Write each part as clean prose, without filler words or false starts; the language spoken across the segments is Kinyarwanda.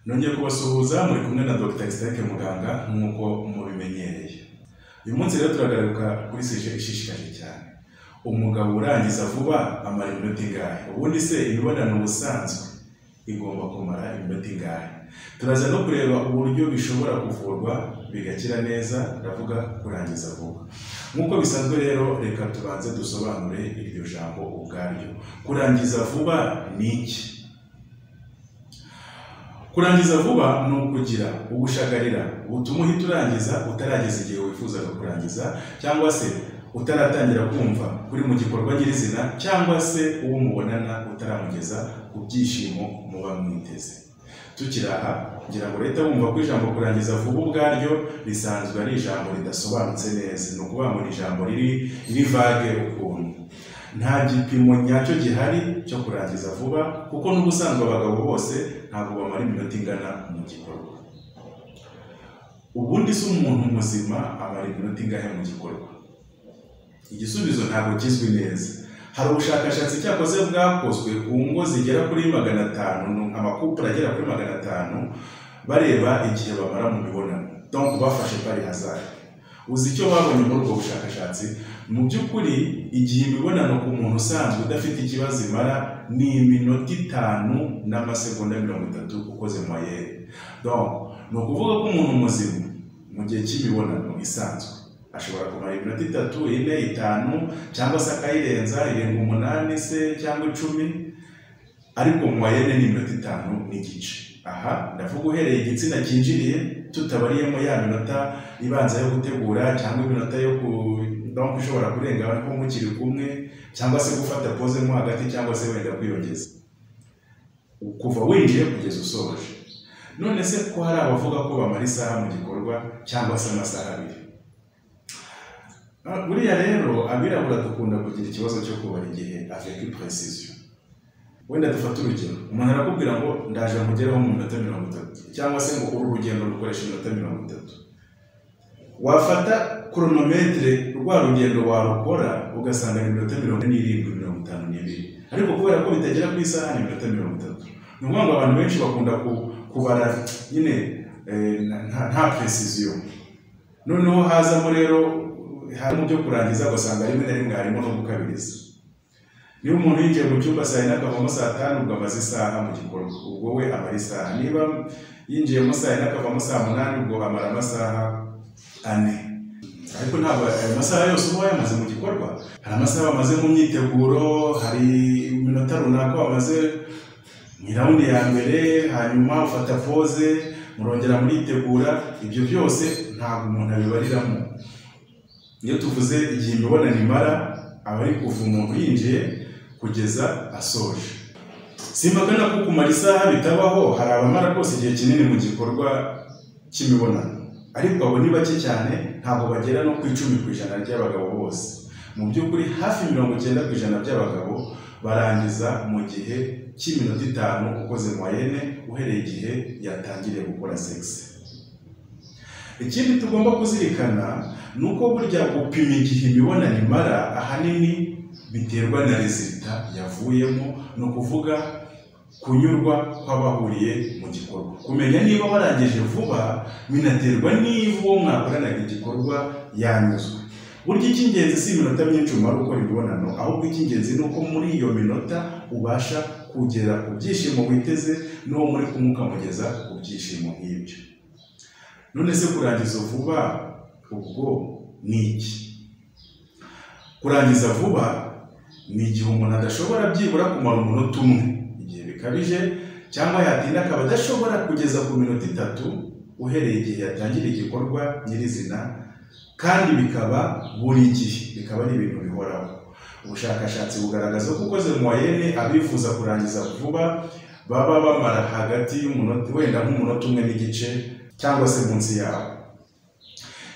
Nongeye kubasuhuza, muri kumwe na Dr. Isaac Muganga nk'uko mubimenyereye. Uyu munsi rero turagaruka kuri sujet ishishikaje cyane. Umugabo urangiza vuba amara iminota ingahe? Ubundi se imibonano ubusanzwe igomba kumara iminota ingahe? Turaza no kureba uburyo bishobora kuvurwa bigakira neza, ndavuga kurangiza vuba. Nk'uko bisanzwe rero, reka tubanze dusobanure iryo jambo ubwaryo. Kurangiza vuba ni iki? Kurangiza vuba ni ukugira ubushagarira butuma uhita urangiza utarageza igihe wifuzaga kurangiza, cyangwa se utaratangira kumva kuri mu gikorwa nyirizina, cyangwa se uwo mubonana utaramugeza ku byishimo muba mwiteze. Tukiri aha, ngira ngo leta wumva ko ijambo kurangiza vuba ubwaryo risanzwe ari ijambo ridasobanutse neza. Ni ukuvuga ngo ni ijambo riri vague ukuntu. Nta gipimo nyacyo gihari cyo kurangiza vuba, kuko n'ubusanzwe abagabo bose ntabwo bamara iminota ingana mu gikorwa. Ubundi se umuntu muzima amara iminota ingahe mu gikorwa? Igisubizo ntabwo kizwi neza. Hari ubushakashatsi cyakoze bwakozwe ku ngo zigera kuri 500, ama couples agera kuri 500, bareba igihe bamara mu mibonano. Donc bafashe par hasard. Uzi icyo babonye muri ubwo bushakashatsi? Mu by'ukuri, igihe imibonano ku muntu usanzwe udafite ikibazo imara ni iminota 5 n'amasegonda 30 ukoze moyenne. Donc ni ukuvuga ko umuntu muzima mu gihe cy'imibonano isanzwe ashobora kumara iminota 3, 4, 5, cyangwa se akayirenza, irenga 8 se cyangwa 10, ariko moyenne ni iminota 5 n'igice. Aha ndavuga uhereye igitsina cyinjiriye, tutabariyemo ya minota ibanza yo gutegura, cyangwa iminota yo ku donc ishobora kurenga ariko mukiri kumwe, cyangwa se gufata pause mo hagati, cyangwa se wenda kwiyongeza, kuva winjiye kugeza usoje. None se ko hari abavuga ko bamara isaha mu gikorwa cyangwa se amasaha 2? Buriya rero abirabura dukunda kugira ikibazo cyo kubara igihe avec précision. Wenda dufate urugero, umuntu arakubwira ngo ndaje nkugereho mu minota 30, cyangwa se ngo uru rugendo rukoresha iminota 30. Wafata chronomètre, rwa rugendo warukora ugasanga ni iminota 47, 52, ariko kubera ko bitagera ku isaha ni iminota 30. Ni ukuvuga ngo abantu benshi bakunda kubara nyine nta précision. Noneho hazamo rero harimo byo kurangiza, ugasanga rimwe na rimwe harimo no gukabiriza. Niba umuntu yinjiye mu cyumba saa 4 akavamo saa 5, ubwo amaze isaha mu gikorwa, ubwo we amara isaha. Niba yinjiyemo saa 4 akavamo saa 8, ubwo amara amasaha 4, ariko ntabwo ayo masaha yose uba wayamaze mu gikorwa. Hari amasaha bamaze mu myiteguro, hari iminota runaka bamaze mu i round ya mbere, hanyuma ufata pause, murongera muritegura. Ibyo byose ntabwo umuntu abibariramo. Iyo tuvuze igihe imibonano imara, aba ari kuva umuntu yinjiye kugeza asoje. Simpakana ko kumara isaha bitabaho, hari abamara rwose igihe kinini mu gikorwa cy'imibonano, ariko abo ni bake cyane, ntabwo bagera no ku 10% ry'abagabo bose. Mu by'ukuri hafi 90% by'abagabo barangiza mu gihe cy'iminota 5 ukoze moyenne, uhereye igihe yatangiriye gukora sexe. Ikindi tugomba kuzirikana ni uko burya gupima igihe imibonano imara ahanini biterwa na résultat yavuyemo, ni ukuvuga kunyurwa kw'abahuriye mu gikorwa. Kumenya niba warangije vuba binaterwa niba uwo mwakoranaga igikorwa yanyuzwe. Burya icy'ingenzi si iminota myinshi umara ukora imibonano, ahubwo icy'ingenzi ni uko muri iyo minota ubasha kugera ku byishimo witeze, n'uwo muri kumwe ukamugeza ku byishimo nk'ibyo. None se kurangiza vuba ubwo ni iki? Kurangiza vuba ni igihe umuntu adashobora byibura kumara umunota umwe igihe bikabije, cyangwa yatinda akaba adashobora kugeza ku minota 3 uhereye igihe yatangira igikorwa nyirizina, kandi bikaba buri gihe, bikaba ari ibintu bihoraho. Ubushakashatsi bugaragaza ko ukoze moyenne, abifuza kurangiza vuba baba bamara hagati y'umunota, wenda nk'umunota umwe n'igice cyangwa se munsi yawo.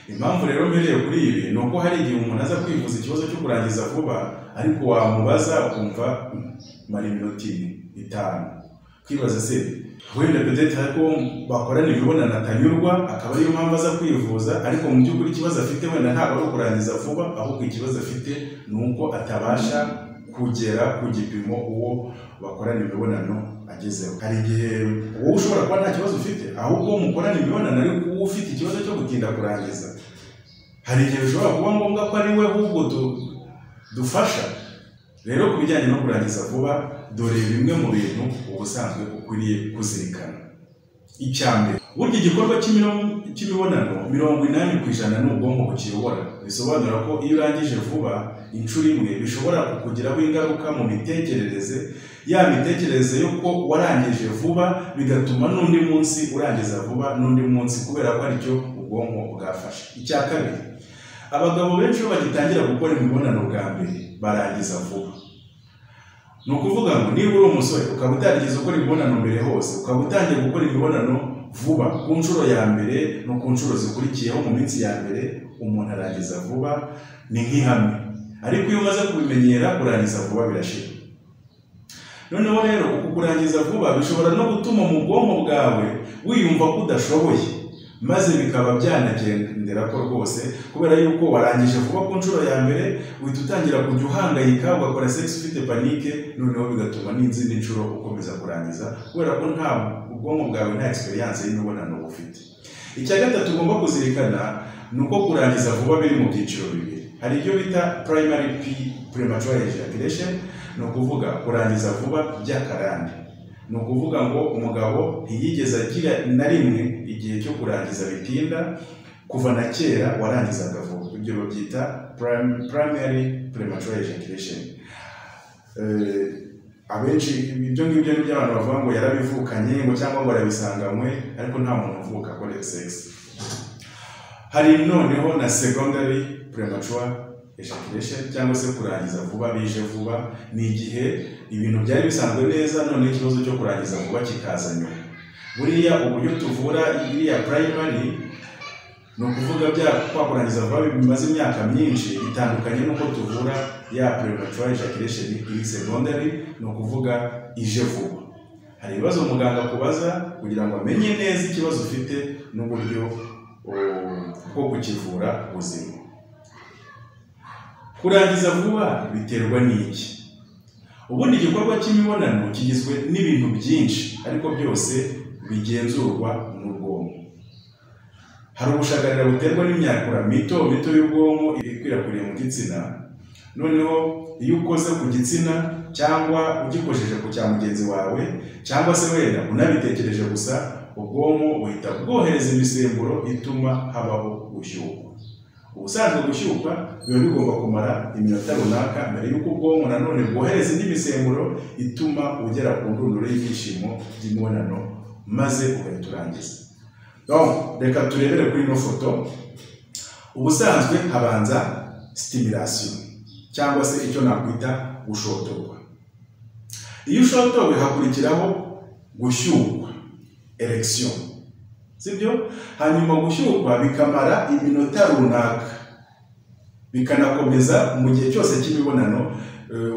Impamvu rero mpereye kuri ibi ni uko hari igihe umuntu aza kwivuza ikibazo cyo kurangiza vuba, ariko wamubaza ukumva mara iminota 4, 5. Kwibaza se wenda peut-être ariko bakorana imibonano atanyurwa, akaba ariyo mpamvu aza kwivuza, ariko mu by'ukuri ikibazo afite wenda ntabwo ari ukurangiza vuba, ahubwo ikibazo afite ni uko atabasha kugera ku gipimo uwo bakorana imibonano. agezeho. Hari igihe wowe ushobora kuba nta kibazo ufite, ahubwo mukorana imibonano ariko wowe ufite ikibazo cyo gutinda kurangiza. Hari igihe bishobora kuba ngombwa ko ari we ahubwo dufasha. Rero ku bijyanye no kurangiza vuba, dore bimwe mu bintu ubusanzwe ukwiriye kuzirikana. Icya mbere, burya igikorwa cy'imibonano 80% ni ubwonko bukiyobora. Bisobanura ko iyo urangije vuba inshuro imwe bishobora kukugiraho ingaruka mu mitekerereze, ya mitekerereze yo ko warangije vuba bigatuma n'undi munsi urangiza vuba n'undi munsi, kubera ko aricyo ubwonko bwafashe. Icya kabiri, abagabo benshi iyo bagitangira gukora imibonano bwa mbere barangiza vuba. Ni ukuvuga ngo niba uri umusore ukaba utarigeze ukora imibonano mbere hose, ukaba utangiye gukora imibonano vuba ku nshuro ya mbere no ku nshuro zikurikiyeho mu minsi ya mbere, umuntu arangiza vuba, ni nk'ihame. Ariko iyo umaze kubimenyera kurangiza vuba birashira. Noneho rero uku kurangiza vuba bishobora no gutuma mu bwonko bwawe wiyumva ko udashoboye, maze bikaba byanagendera ko rwose, kubera yuko warangije vuba ku nshuro ya mbere, uhita utangira kujya uhangayika, ugakora sex ufite panique, noneho bigatuma n'izindi nshuro ukomeza kurangiza, kubera ko nta ubwonko bwawe nta experience y'imibonano bufite. Icya gatatu ugomba kuzirikana ni uko kurangiza vuba biri mu byiciro bibiri. Hari ibyo bita primary premature ejaculation, ni ukuvuga kurangiza vuba by'akarande. Ni ukuvuga ngo umugabo ntiyigeze agira na rimwe igihe cyo kurangiza bitinda, kuva na kera warangizaga vuba. Ibyo babyita primary premature ejaculation. Abenshi ibyo ngibyo ni byo abantu bavuga ngo yarabivukanye ngo cyangwa ngo arabisanganywe, ariko nta muntu uvuka akora sex. Hari noneho na secondary premature ejaculation, cyangwa se kurangiza vuba bije vuba, ni igihe ibintu byari bisanzwe neza none ikibazo cyo kurangiza vuba kikaza nyuma. Buriya uburyo tuvura iriya primary, ni ukuvuga bya kwa kurangiza vuba bimaze imyaka myinshi, bitandukanye n'uko tuvura ya premature ejaculation iri secondary, ni ukuvuga ije vuba. Hari ibibazo muganga akubaza kugira ngo amenye neza ikibazo ufite n'uburyo bwo kukivura buzima. Kurangiza vuba biterwa n'iki? Ubundi igikorwa cy'imibonano kigizwe n'ibintu byinshi, ariko byose bigenzurwa n'ubwonko. Hari ubushagarira buterwa n'imyakura mito mito y'ubwonko ikwirakwiriye mu gitsina. Noneho iyo ukoze ku gitsina cyangwa ugikojeje ku cya mugenzi wawe, cyangwa se wenda unabitekereje gusa, ubwonko buhita bwohereza imisemburo ituma habaho gushyukwa. Ubusanzwe gushyukwa biba bigomba kumara iminota runaka mbere y'uko ubwonko nanone bwohereza indi misemburo ituma ugera ku ndunduro y'ibyishimo by'imibonano, maze ugahita urangiza. Donc, reka turebere kuri ino foto. Ubusanzwe habanza stimulation, cyangwa se icyo nakwita gushotorwa. Iyo ushotowe hakurikiraho gushyukwa, erection, sibyo? Hanyuma gushyukwa bikamara iminota runaka, bikanakomeza mu gihe cyose cy'imibonano.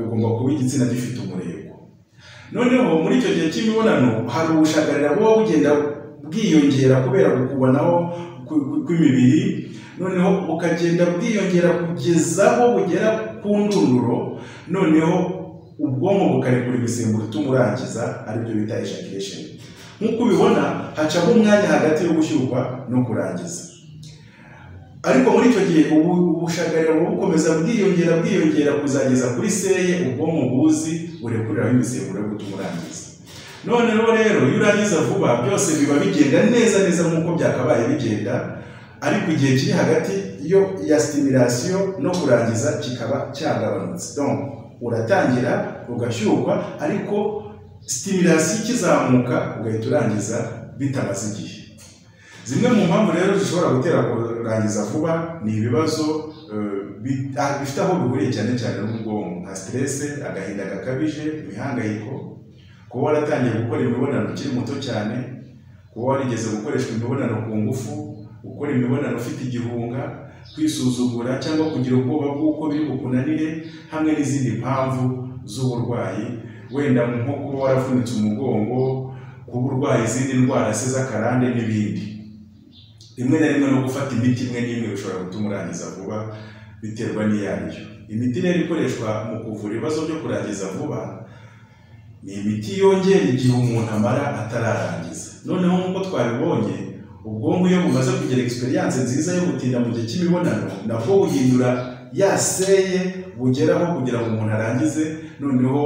Ugomba kuba igitsina gifite umurego. Noneho muri icyo gihe cy'imibonano hari ubushagarira buba bugenda bwiyongera kubera gukubanaho kw'imibiri, noneho bukagenda bwiyongera kugeza aho bugera ku ndunduro, noneho ubwonko bukarekura imisemburo ituma urangiza, aribyo bita ejaculation. Nk'uko ubibona, hacamo umwanya hagati yo gushyukwa no kurangiza, ariko muri icyo gihe ubushagarira bukomeza bwiyongera kuzageza kuri seye ubwonko buzi burekuriraho imisemburo yo gutuma urangiza. Noneho rero iyo urangiza vuba byose biba bigenda neza neza nk'uko byakabaye bigenda, ariko igihe kiri hagati yo ya stimulation no kurangiza kikaba cyagabanutse. Donc uratangira ugashyukwa, ariko stimulation ikizamuka ugahita urangiza bitamaze igihe. Zimwe mu mpamvu rero zishobora gutera kurangiza vuba ni ibibazo bifite aho bihuriye cyane cyane n'ubwonko, nka stress, agahinda gakabije, imihangayiko, kuba waratangiye gukora imibonano ukiri muto cyane, kuba warigeze gukoreshwa imibonano ku ngufu, gukora imibonano ufite igihunga, kwisuzugura cyangwa kugira ubwoba bw'uko biri bukunanire, hamwe n'izindi mpamvu z'uburwayi, wenda nko kuba waravunitse umugongo, kuba urwaye izindi ndwara se z'akarande n'ibindi. Rimwe na rimwe no gufata imiti imwe n'imwe bishobora gutuma urangiza vuba, biterwa n'iyo ariyo. Imiti rero ikoreshwa mu kuvura ibibazo byo kurangiza vuba Ni imiti yongera igihe umuntu amara atararangiza. Noneho nk'uko twabibonye, ubwonko iyo bumaze kugira experience nziza yo gutinda mu gihe cy'imibonano, nabwo buhindura ya seye bugeraho kugira ngo umuntu arangize, noneho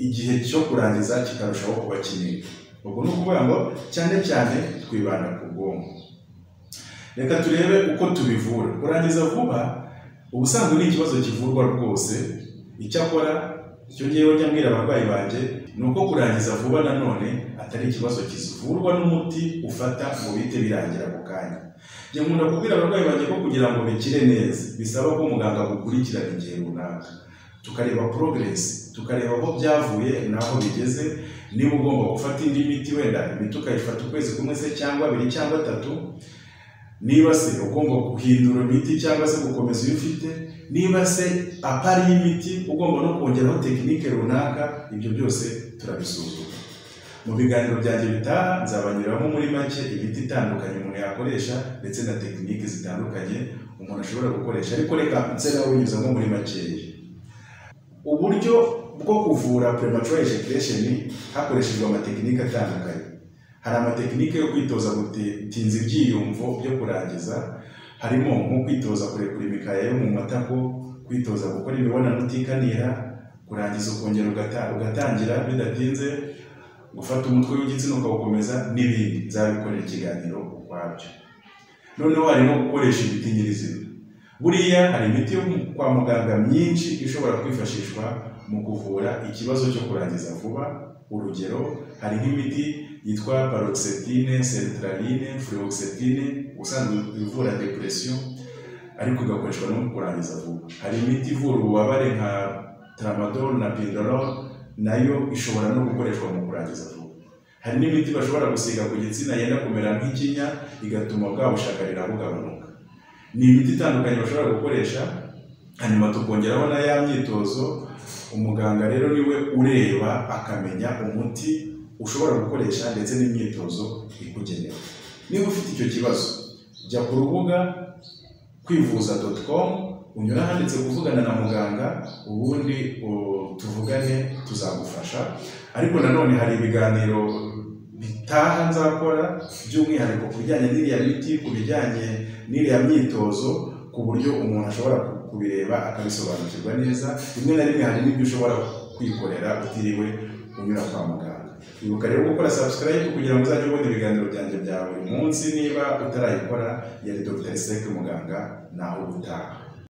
igihe cyo kurangiza kikarushaho kuba kinini. Ubwo ni ukuvuga ngo cyane cyane twibanda ku bwonko. Reka turebe uko tubivura. Kurangiza vuba ubusanzwe ni ikibazo kivurwa rwose. Icyakora icyo ngewe njya mbwira abarwayi banjye ni uko kurangiza vuba nanone atari ikibazo kivurwa n'umuti ufata ngo bihite birangira ako kanya. Njye nkunda kubwira abarwayi banjye ko kugira ngo bikire neza bisaba ko muganga agukurikirana igihe runaka, tukareba progress, tukareba aho byavuye n'aho bigeze. Niba ugomba gufata indi miti, wenda imiti ukayifata ukwezi kumwe se cyangwa abiri cyangwa atatu, niba se ugomba guhindura imiti cyangwa se gukomeza iyo ufite, niba se à part y'imiti ugomba no kongeraho technique runaka, ibyo byose turabisuzuma. Mu biganiro byanjye bitaha nzabanyuramo muri make imiti itandukanye umuntu yakoresha ndetse na technique zitandukanye umuntu ashobora gukoresha, ariko reka nse nawe binyuzamo muri makeya. Uburyo bwo kuvura premature ejaculation hakoreshejwe ama technique atandukanye. Hari ama technique yo kwitoza gutinza ibyiyumvo byo kurangiza, harimo nko kwitoza kurekura imikaya yo mu matako, kwitoza gukora imibonano utikanira, kurangiza ukongera ugatangira bidatinze, gufata umutwe w'igitsina ukawukomeza n'ibindi. Nzabikorera ikiganiro ukwabyo. Noneho hari no gukoresha imiti nyirizina. Buriya hari imiti yo kwa muganga myinshi ishobora kwifashishwa mu kuvura ikibazo cyo kurangiza vuba. Urugero, hari nk'imiti yitwa paroxetine, sertraline, fluoxetine, ubusanzwe ivura depression ariko igakoreshwa no mu kurangiza vuba. Hari imiti ivura ububabare nka tramadol na pindolol, nayo ishobora no gukoreshwa mu kurangiza vuba. Hari n'imiti bashobora gusiga ku gitsina yenda kumera nk'ikinya, igatuma bwa bushakarira bugabanuka. Ni imiti itandukanye bashobora gukoresha, hanyuma tukongeraho na ya myitozo. Umuganga rero niwe ureba akamenya umuti ushobora gukoresha ndetse n'imyitozo ikugenewe. Niba ufite icyo kibazo, jya ku rubuga kwivuza.com, unyura ahanditse kuvugana na muganga, ubundi tuvugane, tuzagufasha. Ariko nanone hari ibiganiro bitaha nzakora by'umwihariko ku bijyanye n'iriya miti, ku bijyanye n'iriya myitozo, ku buryo umuntu ashobora kubireba akabisobanukirwa neza. Rimwe na rimwe hari n'ibyo ushobora kwikorera utiriwe unyura kwa muganga. Ibuka rero gukora subscribe kugira ngo uzajye ubona ibiganiro byanjye bya buri munsi. Niba utarayikora, yari Dr. Sek muganga, naho ubutaha.